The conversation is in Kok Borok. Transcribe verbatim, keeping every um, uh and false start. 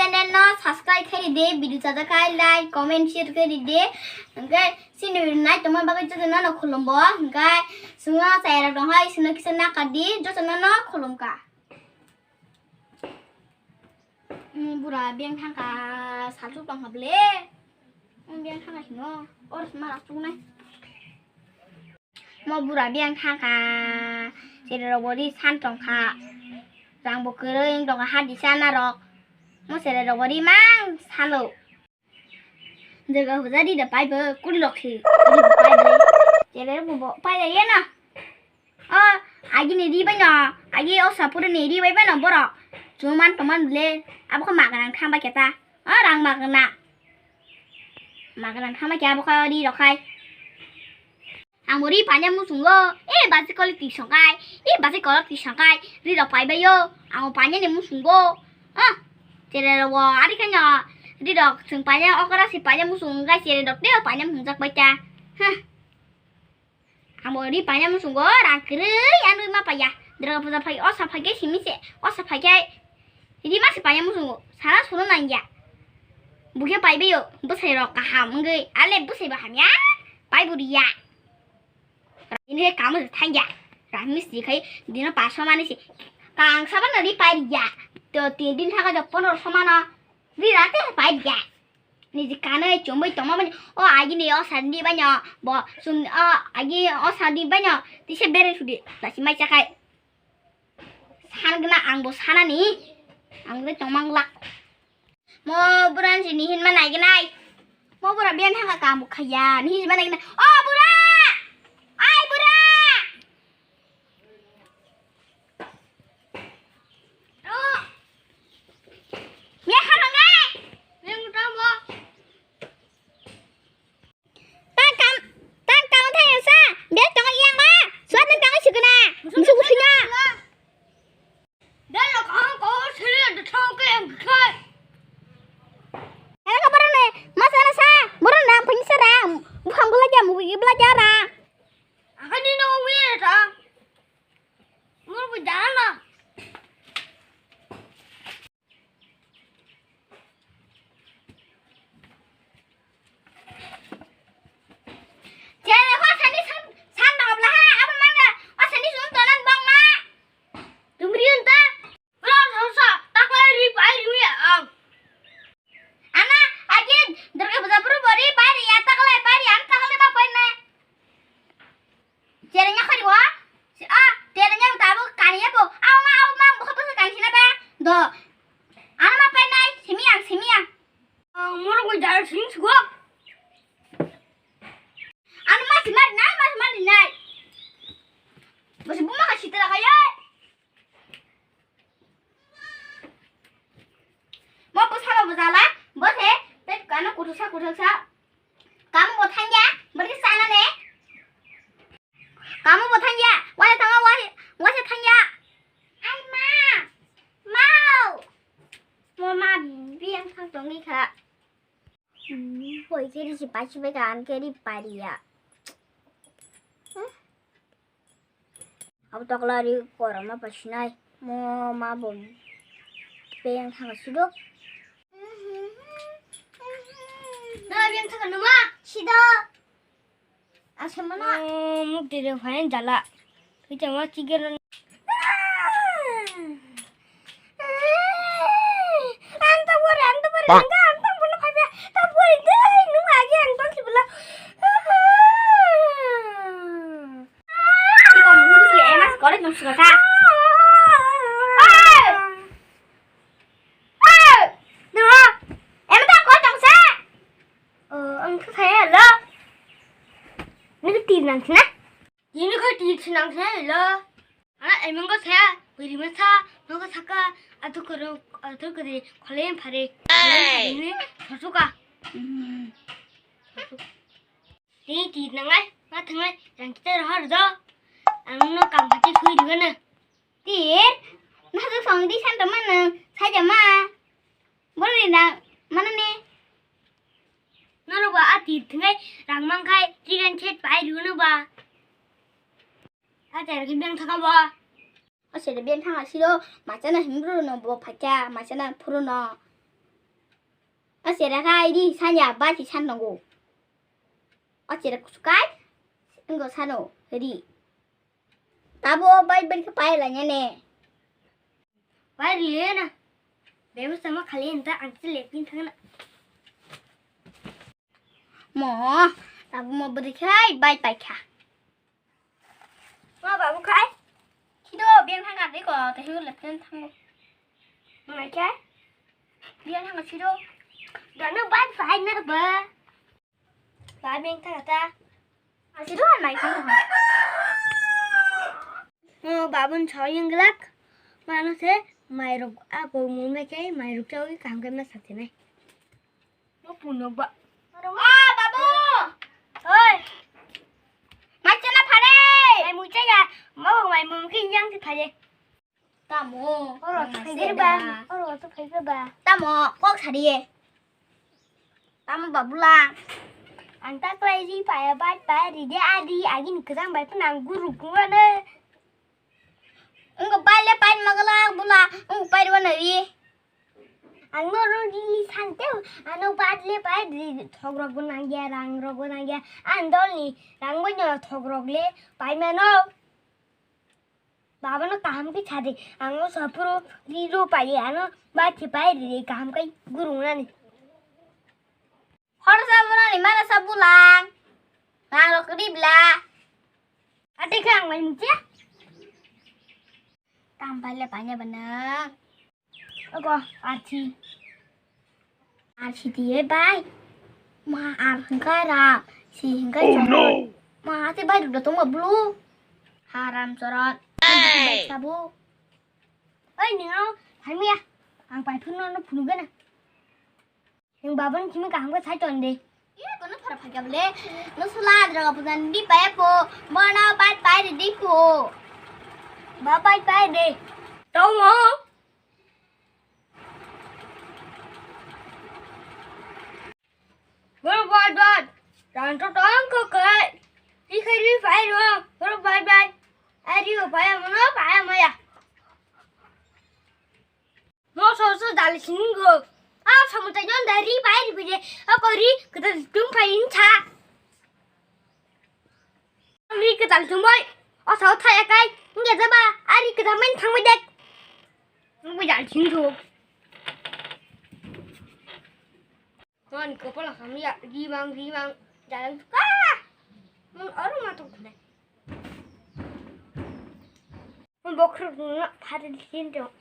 Channel no subscribe khe ridi, video chajak khai like, comment, share khe ridi. Hwnkhe chini video nai tongma bagwi jotono no khulumbo. Hwnkhe chwngno chayarok tong hai, chwngno kisa nakardi, jotono no khulumkha. Bura biyang thangkha, salsuk tongkha ble. Biyang thangkha hino, or sma rok chuknai. Mo bura biyang thangkha, chererok bo ri san tongkha. Rang bo kwrwi wng tongkha, ha disa narok. Mo chererok bo ri mang salo. Jaga huja ri da pai bo, kuri rok si. Ri bo pai bo. Chererok bo pai da yena. O, agi ni ri bai no, agi o sapuru ni ri bai bai no borok. Chuman toman ble, abo khe magrang thang bai khe ta. O, rang magrang. Magrang thang bai khe abo khe ri rok khai. Ang bo ri panya musungo, e basi koli tisong kai, e basi kolok tisong kai, ri rok pai bai yo, ang bo panya ni musungo. Ah, chere rok bo ari khe no, ri rok chwng panya okra si panya musung kai chere rok teo panya musung jak bai ta. Hah. Ang bo ri panya musungo rang kwrwi anwi ma paya. Durga puja phai o sa phai khe simi se, o sa phai khe ri ma se panya musungo. Sana suno nangya. Bukhe pai bai yo, bwsai rok kaham wngwi, ale bwsai bo hamya. Pai bo riya. Ini khe kamu thangya. Rang mistri khai dino paso mani se. Kang saba no ri pai riya. To tin din thaga jo pondro so mano. Ri rate pai riya. Niji kanwi chumui tongma bani o agi ni o sandi bani o bo sum o agi o sandi bani o tise bere sudi lasi mai chakai. San gana ang bo sanani ang de tongmang lak. Mo buran si nihin ma nai ganai. Mo bura biyan thangka kam bo khaya nihin ma nai ganai. O bura! Ai bura! Tang kam, tang kam thang sa. Bek tong yang ma. Suat ni tang sikuna. Musuh musuhnya. Dalo kang ko seri de thong ke yang kai. Era ka barane, mas ana sa. Buran nang pin sa rang. Bukan belajar, mau pergi belajar. Akan ini umi ya ta. Mau pergi jalan lah. Chere, o sani san, san bang bla ha, abo man da, o sani sun tolan bang ma. Tumri unta. Bro, so, so, takla ri pai ri ya ang. Ana, agi, Durga puja puru bori pai ri ya, takla pai ri, an takla ma pai na. Cherengya khari bo? Si, ah, cherengya bo tabo kaniya bo. Aw ma, aw ma, bokha bokha kani sina ba? Do. Ano ma pai nai, simi ang, simi ang. Ang moro ko jal sing sugo. Ano ma sima nai, ma sima nai. Bosi buma ka sitara kaya. Mo bwsano bwjala, bwse tei kano kuthuksa kuthuksa. Kamu bo thangya, bwrwi sana ne. Kamu bo thangya, wasa thangya, wasa, wasa thangya. Ai ma, mau. Mo ma biyang thang tongwi kha. Hmm, poi khe ri si pai si bai ka, an khe ri pai ri ya. Hmm? Abo tokla ri korma pasinai. Mo ma bo beng thang sidok. Na beng thang numa sidok. Asa mana? Oh, muk dire phain jala. Kita ma chicken. Ang tak bore, ang tak bore, ang tak bore, ang tak bore, ang tak bore, ang tak bore. Iko musuh sih emas korek nung suka sa. Hei! Hei! Dua. Emang tak kau tong sa? Oh, ang tak saya lo. Ini ketir nang sini. Ini ketir nang sini lo. Ana emang kau saya beri masa, nang kau saka atau kau atau kau di kalian pare. Ini suka. Tini tit nangnai, ma thangnai, rang kita rohor jo. Ang no kam hati khui dugana. Tit, na tu song di san teman nang, saja ma. Bor di nang, mana ne? Noro ba a tit thangnai, rang mangkai, chicken chet pai dugana ba. A jar ki beng thaka ba. O sere beng thanga siro, machana himro no bo phacha, machana phuru no. O chera kha ri sanya bai si san nango. O chera kusukai ngo sano ri. Tabo bai bai khe pai la nyane. Bai ri le na. Bebo sama khali enta ang se lepin thang na. Mo, tabo mo bwrwi khai bai pai kha. Ma babu khai. Khido biang thang ka dei ko, te hiu lepin thang. Ngai khe? Biang thang ka khido. Dano bai pai na ba. Ba biang thang ka ta. Asi do nai thang. Mo babun chawing glak. Mano se mairok apo mun me khe mairok chawi kam khe ma sakhe nai. Mo puno ba. Ah, babu. Oi. Mai chana phare. Mai mu chaya. Mo mai mu khe yang si phare. Tamo. Oro to phai ba. Oro to phai ba. Tamo kok sari ye. Tamo babula. Ang ta klai ri paya bai pai ri de adi agin kejang bai pun ang guru kuwa ne. Engko pai le pai magala bula. Engko pai ri wana ri. Ang no ro ri li sante. Ano bat le pai ri thok rok bo nang ya rang rok bo nang ya. Ang dol ni rang bo nyo thok rok le pai mano. Baba no kaham khe sadi, ang o sapuro riro pai, ano ba khe pai riri kaham kai gurung nani. Hor sa buna ni mana sa bulang, nang rok ri bla. Ate khe ang mai mukhe. Tam pai le pai ne bana. Ogo, arthi. Arthi diye bai. Ma ar hingkai ra, si hingkai chong. Ma ate bai ruk da tong ba bulu. Haram chorot. Bai sabu. Oi, ningo, thangmi ya. Ang pai phun no phunu gana. Ning babun kimi kaham ka sai ton de. Iya, kono phara phagya bole. No sula adra ka pujan di pai po. Bono pai pai de di po. Ba pai pai de. Tau mo. Boro bai bai. Ran to tong ko kai. Ri khai ri pai ro. Boro bai bai. Ari o pai mo no pai mo ya. Mo so so dal singo. A samu ta yon da ri pai ri pai. A ko ri ka ta tum pai in cha. Ri kwtal thumbai, o sao thaya kai, wngya jaba, a ri kwtal main thangbai dek. Wngbai jal thing thung. Mon kopala hamya, ri mang, ri mang, jalang ka. Mon oro ma tok thunai. Mon bokhro thung na, phari thin thung.